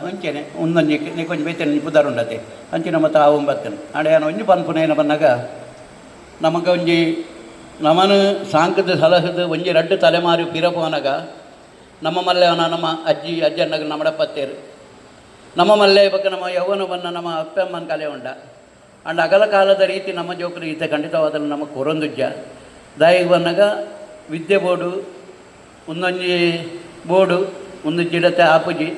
ಒಂಚೆನೆ ಒಂದೊಂಜಿ ಒಂಜಿ ಬೇತೆ ಪುದರ್ ಉಂಡತೆ ಅಂಚಿನ ಮತ್ತು ಆವಂಬತ್ತಂಡು ಆಂಡ ಯಾನ್ ಒಂಜಿ ಪನ್ಪುನ ಏನ ಬನ್ನಗ ನಮಗ ಒಂಜಿ ನಮನ ಸಾಂಕದ ಸಲಹದ ಒಂಜಿ ರಡ್ಡು ತಲೆಮಾರು ಪಿರ ಪೋನಗ ನಮ್ಮ ಮಲ್ಲೆವನ ನಮ್ಮ ಅಜ್ಜಿ ಅಜ್ಜಣ್ಣಗ ನಮ್ಮಡಪ್ಪತ್ತೇರು ನಮ್ಮ ಮಲ್ಲೆ ಬೊಕ್ಕ ನಮ್ಮ ಯೌವನ ಬನ್ನ ನಮ್ಮ ಅಪ್ಪಮ್ಮನ ಕಲೆ ಉಂಡ ಅಂಡ್ ಅಗಲ ಕಾಲದ ರೀತಿ ನಮ್ಮ ಜೋಕರು ಈತ ಖಂಡಿತವಾದಲು ನಮ್ಮ ಕೊರೊಂದುಜ್ಜ ದಾಯಿಗೆ ಬನ್ನಗ ವಿದ್ಯೆ ಬೋರ್ಡು ಒಂದೊಂಜಿ ಬೋರ್ಡು ಒಂದು ಜಿಡತೆ ಆಪುಜಿ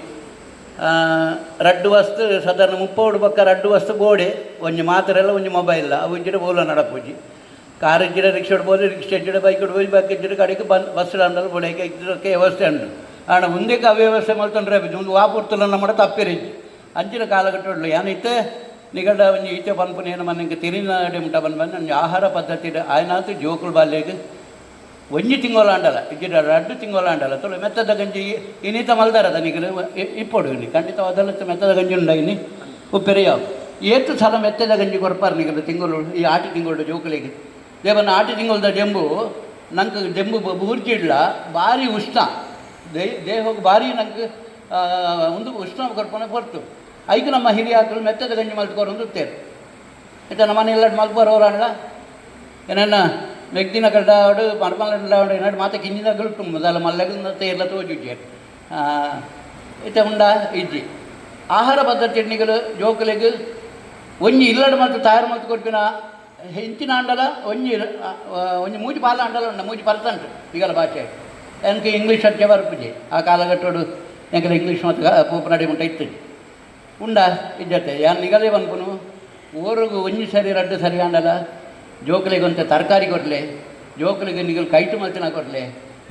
ರಡ್ಡು ವಸ್ತು ಸಾಧಾರಣ ಮುಪ್ಪೋಡು ಬೊಕ್ಕ ರಡ್ಡು ವಸ್ತು ಬೋಡೆ ಒಂಜಿ ಮಾತ್ರೆಲ್ಲ ಒಂಜಿ ಮೊಬೈಲ್ ಅವು ಇಜ್ಜಿಡ ಬೋಲ ನಡಪುಜಿ ಕಾರ್ ಇಜ್ಜಿಡ ರಿಕ್ಷಾ ಬೋದು ರಿಕ್ಷಾ ಇಜ್ಜಿಡ ಬೈಕ್ ಬೋದು ಬೈಕ್ ಇಜ್ಜಿಡ ಕಡೆಗೆ ಬನ್ ಬಸ್ ಅಂಡಲ್ ಬೋಡೈಕೆ ಇದ್ದಕ್ಕೆ ವ್ಯವಸ್ಥೆ ಉಂಡು ಆಂಡ ಮುಂದಕ್ಕೆ ಅವ್ಯವಸ್ಥೆ ಮಲ್ತೊಂಡ್ರೆ ಒಂದು ವಾಪುರ್ತಲ ನಮ್ಮ ತಪ್ಪಿರಿಜ್ಜಿ ಅಂಚಿನ ಕಾಲಘಟ್ಟ ಏನೈತೆ ನಿಗಡ ಒಂಜಿ ಈತೆ ಪನ್ಪುನ ಏನು ಮನೆಗೆ ತಿರಿನಾಡೆ ಮುಟ್ಟ ಬಂದು ಬಂದು ಒಂಜಿ ಆಹಾರ ಪದ್ಧತಿ ಆಯ್ನಾತು ಜೋಕುಲು ಬಾಲ್ಯಗ್ ಒಂಜಿ ತಿಂಗೊಲ ಆಂಡಲ ಇಜ್ಜಿಡ ರಡ್ಡು ತಿಂಗೊಲ ಆಂಡಲ ತುಳು ಮೆತ್ತದ ಗಂಜಿ ಇನಿತ ಮಲ್ದಾರದ ನಿಗಲು ಇಪ್ಪೊಡು ಇನಿ ಖಂಡಿತವಾದಲ್ಲ ಮೆತ್ತದ ಗಂಜಿ ಉಂಡ ಇನಿ ಉಪ್ಪೆರೆ ಯಾವ ಏತು ಸಲ ಮೆತ್ತದ ಗಂಜಿ ಕೊರ್ಪಾರ್ ನಿಗಲು ತಿಂಗಳು ಈ ಆಟಿ ತಿಂಗಳು ಜೋಕುಲಿಗೆ ದೇವನ ಆಟಿ ತಿಂಗಳದ ಜಂಬು ನಂಗೆ ಜಂಬು ಬೂರ್ಜಿಡ್ಲ ಭಾರಿ ಉಷ್ಣ ದೇಹಕ್ಕೆ ಭಾರಿ ನಂಗೆ ಒಂದು ಉಷ್ಣ ಕೊರ್ಪಣ ಹೊರ್ತು ಐಕ್ ನಮ್ಮ ಹಿರಿಯಾಕಲು ಮೆತ್ತದ ಗಂಜಿ ಮಲ್ತ್ಕೊರೊಂದು ಉತ್ತೇರು ಆಯ್ತಾ ನಮ್ಮ ಮನೆ ಎಲ್ಲ ಮಲ್ಪೋರು ಅಣ್ಣ ಏನನ್ನ ಮೆಗ್ದಿನ ಕಲ್ಡಾವಡು ಮರ್ಮಲಂಡಾವಡು ಏನಾಡು ಮಾತ ಕಿಂಜಿನಗಳು ಮೊದಲ ಮಲ್ಲಗಲ್ನ ತೇರ್ಲ ತೋಜುಜೆರ್ ಇತ್ತೆ ಉಂಡ ಇಜ್ಜಿ. ಆಹಾರ ಪದ್ಧತಿ ನಿಗಲು ಜೋಕುಲೆಗ್ ಒಂಜಿ ಇಲ್ಲಡ್ ಮಲ್ತ್ ತಯಾರು ಮಲ್ತ್ ಕೊರ್ಪಿನ ಹೆಂಚಿನ ಆಂಡಲ ಒಂಜಿ ಒಂಜಿ ಮೂಜಿ ಪಾಲ ಆಂಡಲ ಉಂಡು, ಮೂಜಿ ಪರ್ಸೆಂಟ್ ನಿಗಲ ಭಾಷೆ. ಎಂಕ್ ಇಂಗ್ಲೀಷ್ ಅಚ್ಚೆ ಬರ್ಪುಜಿ ಆ ಕಾಲಘಟ್ಟೋಡು, ಎಂಕಲ ಇಂಗ್ಲೀಷ್ ಮತ್ತು ಪೋಪುನಡೆ ಮುಟ್ಟ ಇತ್ತು ಉಂಡ ಇಜ್ಜತ್ತೆ. ಯಾನ್ ನಿಗಲೇ ಪನ್ಪುನು ಊರುಗು ಒಂಜಿ ಸರಿ ರಡ್ಡ್ ಸರಿ ಆಂಡಲ ಜೋಕುಲೆಗ್ ಒಂತೆ ತರಕಾರಿ ಕೊರ್ಲೆ, ಜೋಕುಲೆಗ್ ನಿಗಲ್ ಕೈಟ್ ಮಲ್ತಿನ ಕೊರ್ಲೆ.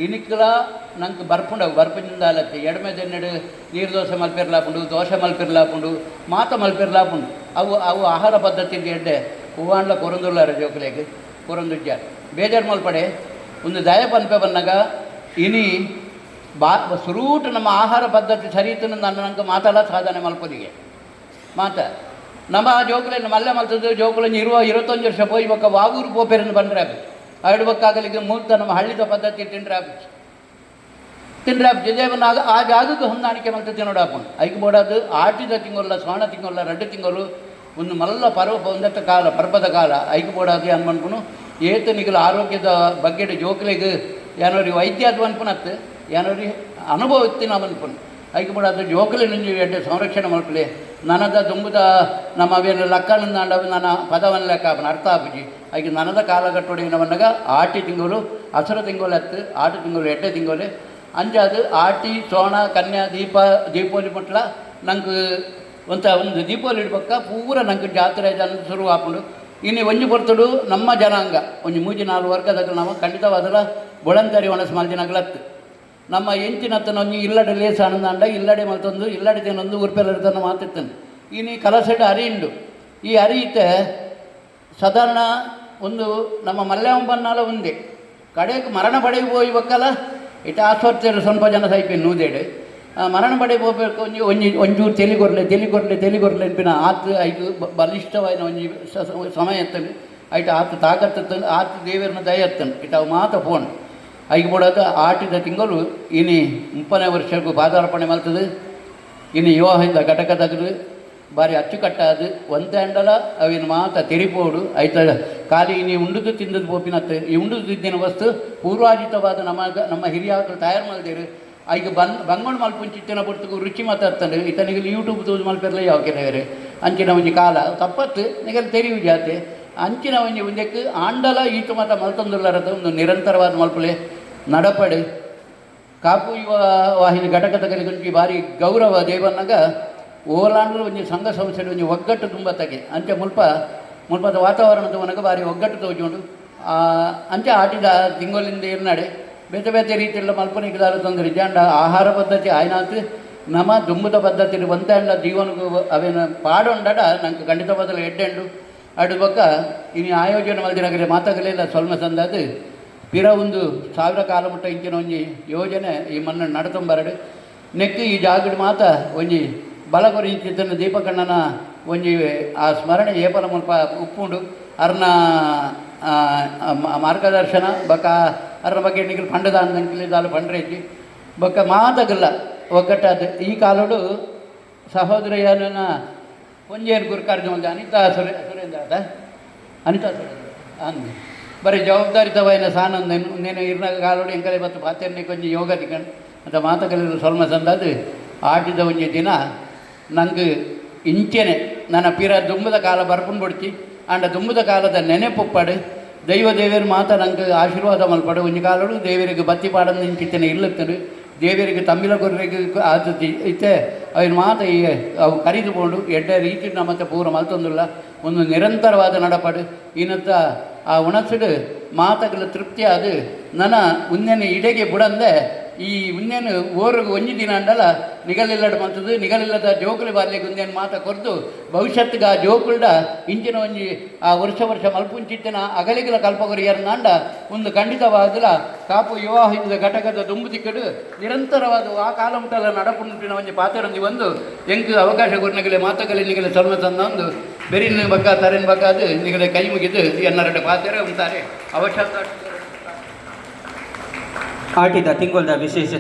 ಇನಿಕ್ಲ ನಂಕ್ ಬರ್ಪುಂಡವು ಬರ್ಪುಂದಾಲತ್ತೆ ಎಡ್ಮೆ ದೆನ್ನೆಡು ನೀರು ದೋಸೆ ಮಲ್ಪೆರ್ಲಾಪುಂಡು, ದೋಸೆ ಮಲ್ಪೆರ್ಲಾಪುಂಡು, ಮಾತ ಮಲ್ಪೆರ್ಲಾಪುಂಡು. ಅವು ಅವು ಆಹಾರ ಪದ್ಧತಿ ಎಡ್ಡೆ ಹೂವಾಂಡ್ಲ ಕೊರೊಂದುಲ್ಲಾರ ಜೋಕುಲೆಗ್ ಕೊರೊಂದುಜ್ಜಾರ್ ಬೇಜಾರು ಮಲ್ಪಡೆ. ಒಂದು ದಯ ಪನ್ಪೆ ಬನ್ನಗ ಇನಿ ಬಾ ಸುರೂಟ್ ನಮ್ಮ ಆಹಾರ ಪದ್ಧತಿ ಸರಿ ಇತ್ತು ನನ್ನ ನಂಗೆ ಮಾತಲ್ಲ ಸಾಧನೆ ಮಲ್ಪೊಲಿಗೆ ಮಾತ ನಮ್ಮ ಆ ಜೋಕುಲೆನ್ ಮಲ್ಲೆ ಮಲ್ತದ್ದು. ಜೋಕುಲೆನ್ 21 ವರ್ಷ ಪೋಯಿ ಬೊಕ್ಕ ವಾಗೂರು ಪೋಪೆರನ್ನು ಬಂದ್ರೆ ಆಪುಜಿ, ಐಡ್ ಬೊಕ್ಕಾಗಲಿಕ್ಕೆ ಮೂರ್ತ ನಮ್ಮ ಹಳ್ಳಿದ ಪದ್ಧತಿ ತಿಂಡ್ರೆ ಆಪುಜಿ, ತಿಂಡ್ರೆ ಆಪುಜಿ. ದೇವನ ಆ ಜಾಗಕ್ಕೆ ಹೊಂದಾಣಿಕೆ ಮಲ್ತು ತಿನ್ನೋಡಾಪುಂಡು. ಐಕ್ ಬೋಡಾದ್ ಆಟಿದ ತಿಂಗೊಲ್ಲ ಸೋಣ ತಿಂಗೊಲ್ಲ ರಡ್ಡು ತಿಂಗಳು ಒಂದು ಮಲ್ಲ ಪರ್ವ ಒಂದತ್ತ ಕಾಲ ಪರ್ಬದ ಕಾಲ. ಐಕ್ ಬೋಡಾದ್ ಏನ್ ಮನ್ಪುನು ಏತ್ ನಿಗಲ ಆರೋಗ್ಯದ ಬಗ್ಗೆ ಜೋಕುಲೆಗ್ ಯಾನೊರಿ ವೈದ್ಯ ಅದು ಅನ್ಪುನತ್ತು ಯಾನೊರಿ ಅನುಭವ ಇತ್ತಿನ ಮನ್ಪುನು. ಐಕ್ ಬೋಡಾದ್ ಜೋಕುಲೆ ನಂಜಿ ಎಡ್ಡೆ ಸಂರಕ್ಷಣೆ ಮಲ್ಪಲೆ. ನನದ ದುಂಬುದ ನಮ್ಮ ಅವೇನು ಲಕ್ಕನಂದಾಂಡ ನನ್ನ ಪದವನ್ ಲೆಕ್ಕ ಆಪುನ ಅರ್ಥ ಆಪುಜಿ. ಐಕ್ ನನದ ಕಾಲಘಟ್ಟೊಡು ಏನವನ್ನಗ ಆಟಿ ತಿಂಗಳು ಅಸುರ ತಿಂಗಳು ಅತ್ತು ಆಟಿ ತಿಂಗಳು ಎಡ್ಡೆ ತಿಂಗಳು ಅಂಚಾದ್ ಆಟಿ ಸೋಣ ಕನ್ಯಾ ದೀಪ ದೀಪಾವಳಿ ಮುಟ್ಲ ನಂಗೆ ಒಂತ ಒಂದು ದೀಪಾವಳಿ ಇಡ್ಬಕ್ಕ ಪೂರ ನಂಗೆ ಜಾತ್ರೆ ಜನ ಶುರು ಆಪುಂಡು. ಇನ್ನು ಒಂಜಿ ಪೊರ್ತುಡು ನಮ್ಮ ಜನಾಂಗ ಒಂಜಿ ಮೂಜಿ ನಾಲ್ಕು ವರ್ಗದಾಗ ನಾವು ಖಂಡಿತವಾದಲ ಬೊಳಂತರಿ ಒಣಸ್ ಮಲ್ದಿನಗ್ಲತ್ತು ನಮ್ಮ ಎಂಚಿನತ್ತನ ಒಂಜಿ ಇಲ್ಲಡೆ ಲೇಸ್ ಆನಂದಾಂಡ ಇಲ್ಲಡೆ ಮಲ್ತೊಂದು ಇಲ್ಲಡೆ ತಿನ್ನೊಂದು ಉರ್ಪೆಲ್ಲಡ್ತನ ಮಾತಿತ್ತನು. ಇನ್ನು ಕಲಸೆಡ್ ಅರಿ ಉಂಡು. ಈ ಅರಿಯಿತೆ ಸಾಧಾರಣ ಒಂದು ನಮ್ಮ ಮಲ್ಯಾಂಬನ್ನಾಲ ಒಂದೇ ಕಡೆಗೆ ಮರಣ ಪಡೆಗೆ ಪೋಯಿ ಬಕ್ಕಲ ಇಟ್ಟು ಆಸ್ಪತ್ರೆ ಸ್ವಲ್ಪ ಜನ ಸೈಪಿ ನೂದೇಡು ಮರಣ ಪಡೆ ಪೋಪೆಕ್ ಒಂಜಿ ಒಂಜಿ ಒಂಚೂರು ತೆಲಿ ಕೊರ್ಲೆ ತೆಲಿ ಕೊರ್ಲೆ ತೆಲಿ ಕೊರ್ಲೆ ಅನ್ಪಿನ ಆತ್ ಐಕ್ ಬಲಿಷ್ಠವಾಯಿನ ಒಂಜಿ ಸಮಯ ಎತ್ತನು ಐಟ್ ಆತ್ ತಾಕತ್ತು ಆತ್ ದೇವರನ್ನ ದಯ ಎತ್ತನು ಇಟ್ಟು ಅವು ಮಾತ ಫೋನ್ ಐಕ್ ಬೋಡಾದ ಆಟಿದ ತಿಂಗಳು ಇನಿ 30ನೇ ವರ್ಷಕ್ಕೂ ಪಾದಾರ್ಪಣೆ ಮಲ್ತದು. ಇನಿ ವಿವಾಹದಿಂದ ಘಟಕ ತಗದು ಬಾರಿ ಅಚ್ಚುಕಟ್ಟಾದು ಒಂತೆ ಅಂಡಲ ಅವಿನ ಮಾತ ತೆರಿಪೋಡು ಐತ ಖಾಲಿ ಇನಿ ಉಂಡುದು ತಿಂದದ್ದು ಪೋಪಿನತ್ತು. ಈ ಉಂಡುದು ತಿಂದಿನ ವಸ್ತು ಪೂರ್ವಾಜಿತವಾದ ನಮ್ಮ ನಮ್ಮ ಹಿರಿಯಾಕರು ತಯಾರು ಮಲ್ದೇರು. ಐಕ್ ಬಂಗೋಣ ಮಲ್ಪುಂಚಿತ್ತಿನ ಪೊರ್ತುಗು ರುಚಿ ಮಾತಾಡ್ತಾನೆ ಇತನಿಗೆ ಯೂಟ್ಯೂಬ್ ತೂದು ಮಲ್ಪೆರ್ಲ ಯಾವ ಕೆಲವರು ಅಂಚಿನ ಒಂಜಿ ಕಾಲ ತಪ್ಪತ್ತು ನಿಗಲ್ ತೆರಿವು ಜಾತೆ ಅಂಚಿನ ಒಂಜಿ ಒಂದಕ್ಕೆ ಆಂಡಲ ಈತು ಮಾತ ಮಲ್ತೊಂದುಲ್ಲರದ ಒಂದು ನಿರಂತರವಾದ ಮಲ್ಪಲೆ ನಡಪಡೆ. ಕಾಪು ಯುವ ವಾಹಿನಿ ಘಟಕದ ಒಂಜಿ ಭಾರಿ ಗೌರವ ದೇವನ್ನಾಗ ಓಲಾಂಡ್ರ ಒಂಜಿ ಸಂಘ ಸಂಸ್ಥೆ ಒಂಜಿ ಒಗ್ಗಟ್ಟು ತುಂಬ ತಗೆ ಅಂಚೆ ಮುಲ್ಪ ಮುಲ್ಪದ ವಾತಾವರಣದ ಒನಗ ಭಾರಿ ಒಗ್ಗಟ್ಟು ತೋಜುಂಡು. ಅಂಚೆ ಆಟಿದ ತಿಂಗೊಲಿಂದ ಇರ್ನಡೆ ಬೇತೆ ಬೇತೆ ರೀತಿಯಲ್ಲ ಮಲ್ಪನಿಗೆ ದಾಲ ತೊಂದರೆ ಜಾಂಡ ಆಹಾರ ಪದ್ಧತಿ ಆಯ್ನಾತ್ ನಮ್ಮ ದುಂಬುದ ಪದ್ಧತಿ ಒಂತೆ ಅಂಡ ಜೀವನಕ್ಕೂ ಅವೇನು ಪಾಡುಂಡಡ ನಂಗೆ ಖಂಡಿತ ಬದಲು ಎಡ್ಡೆಂಡು ಅಡು ಬೊಕ್ಕ ಇನಿ ಆಯೋಜನೆ ಮಲ್ದಿನಗಲೆ ಮಾತಾಗಲಿಲ್ಲ ಸೊಲ್ಮೆ ಸಂದಾದು ಪಿರ ಒಂದು ಸಾವಿರ ಕಾಲ ಮುಟ್ಟ ಇಂಚಿನ ಒಂಜಿ ಯೋಜನೆ ಈ ಮಣ್ಣು ನಡತೊಂಬರಡು ನೆಕ್ಕು ಈ ಜಾಗಡ್ ಮಾತ ಒಂಜಿ ಬಲ ಕೊರಿಂಚಿತ್ತನ ದೀಪಕಣ್ಣನ ಒಂಜಿ ಆ ಸ್ಮರಣೆ ಏಪಲ ಮುಲ್ಪ ಉಪ್ಪುಂಡು. ಅರ್ನ ಮಾರ್ಗದರ್ಶನ ಬೊಕ್ಕ ಅರ್ನ ಬಗ್ಗೆ ನಿಗಲ್ ಪಂಡದ ಅಂದನ್ಕಿಲ್ ದಾಲ ಪಂಡ್ರೇಜಿ ಬೊಕ್ಕ ಮಾತಗಲ್ಲ ಒಗ್ಗಟ್ಟಾದ ಈ ಕಾಲೋಡು ಸಹೋದರಿಯನ ಒಂಜೇನು ಗುರುಕಾರ್ಜು ಒಂದು ಅನಿತಾ ಸುರೇಂದ್ರ ಅದ ಅನಿತಾ ಸುರೇಂದ್ರ ಅಂದ್ ಬರೀ ಜವಾಬ್ದಾರಿತವಾಯಿನ ಸಾನಂದ నేను ಇರ್ನ ಕಾಲೋಡು ಎಂಕಲೆ ಮತ್ತು ಪಾತೆರ್ನೆ ಕೊಂಚ ಯೋಗ ದಿಕ್ಕಣ್ ಅಂತ ಮಾತಗಲಿಲ್ಲ ಸೊಲ್ಮ ಸಂದಾದು ಆಟಿದ ಒಂಜಿ ದಿನ ನಂಗೆ ಇಂಚೆನೆ ನನ್ನ ಪಿರ ದುಂಬದ ಕಾಲ ಬರ್ಪುಂಡು ಬುಡ್ಚಿ ಆಂಡ ದುಂಬದ ಕಾಲದ ನೆನೆಪುಪ್ಪಡು ದೈವ ದೇವಿಯರು ಮಾತ ನಂಗೆ ಆಶೀರ್ವಾದ ಮಲ್ಪಡು. ಒಂಜಿ ಕಾಲೋಡು ದೇವರಿಗೆ ಬತ್ತಿ ಪಾಡಂದು ಇಂಚಿತ್ತನೆ ಇಲ್ಲತ್ತನು ದೇವರಿಗೆ ತಮ್ಮಿಲ ಕೊರ್ರಿಗೆ ಆತತಿ ಇತ್ತೆ ಅವಿನ ಮಾತ ಈ ಅವು ಕರಿದು ಪೋಂಡು ಎಡ್ಡೆ ರೀತಿ ನಮ್ಮತ್ತೆ ಪೂರ ಮಲ್ತೊಂದುಲ್ಲ ಒಂದು ನಿರಂತರವಾದ ನಡಪಡು ಇನ್ನತ್ತ ಆ ಉಣಸುಡು ಮಾತಗಳ ತೃಪ್ತಿ ಅದು ನನ್ನ ಉನ್ನೆನೆ ಇಡೆಗೆ ಬುಡಂದೆ ಈ ಉನ್ನೆನು ಓರುಗು ಒಂಜಿ ದಿನ ಅಂಡಲ ನಿಗಲಿಲ್ಲಡ ಮಂತದ್ದು ನಿಗಲಿಲ್ಲದ ಜೋಕುಲಿ ಬಾರ್ಲಿಗೆ ಉಂದೇನು ಮಾತ ಕೊರ್ದು ಭವಿಷ್ಯತ್ತಿಗೆ ಆ ಜೋಕುಲ್ಡ ಇಂಚಿನ ಒಂಜಿ ಆ ವರ್ಷ ವರ್ಷ ಮಲ್ಪುಂಚಿತ್ತಿನ ಅಗಲಿಗಲ ಕಲ್ಪಗೊರಿಯರ್ನಾಂಡ ಒಂದು ಖಂಡಿತವಾದಲ ಕಾಪು ವಿವಾಹದ ಘಟಕದ ದುಂಬು ತಿಕ್ಕಡು ನಿರಂತರವಾದ ಆ ಕಾಲ ಮುಟ್ಟಲ ನಡಪುಂಟಿನ ಒಂಜಿ ಪಾತ್ರೊಂದಿ ಒಂದು ಎಂಕ್ ಅವಕಾಶ ಕೊರ್ನಗಲೆ ಮಾತಗಲೆ ನಿಗಲೆ ಸೊಲ್ಮೆ ತಂದ ಒಂದು ಬೆರಿನ ಬಕ್ಕ ತರೆನ್ ಬಕ್ಕ ಅದು ನಿಗಲೆ ಕೈ ಮುಗಿದು ಎನ್ನರಡು ಪಾತ್ರ ಉಂತಾರೆ ಅವಶ್ಯ.
ಆಟಿದ ತಿಂಗೊಲ್ದ ವಿಶೇಷ.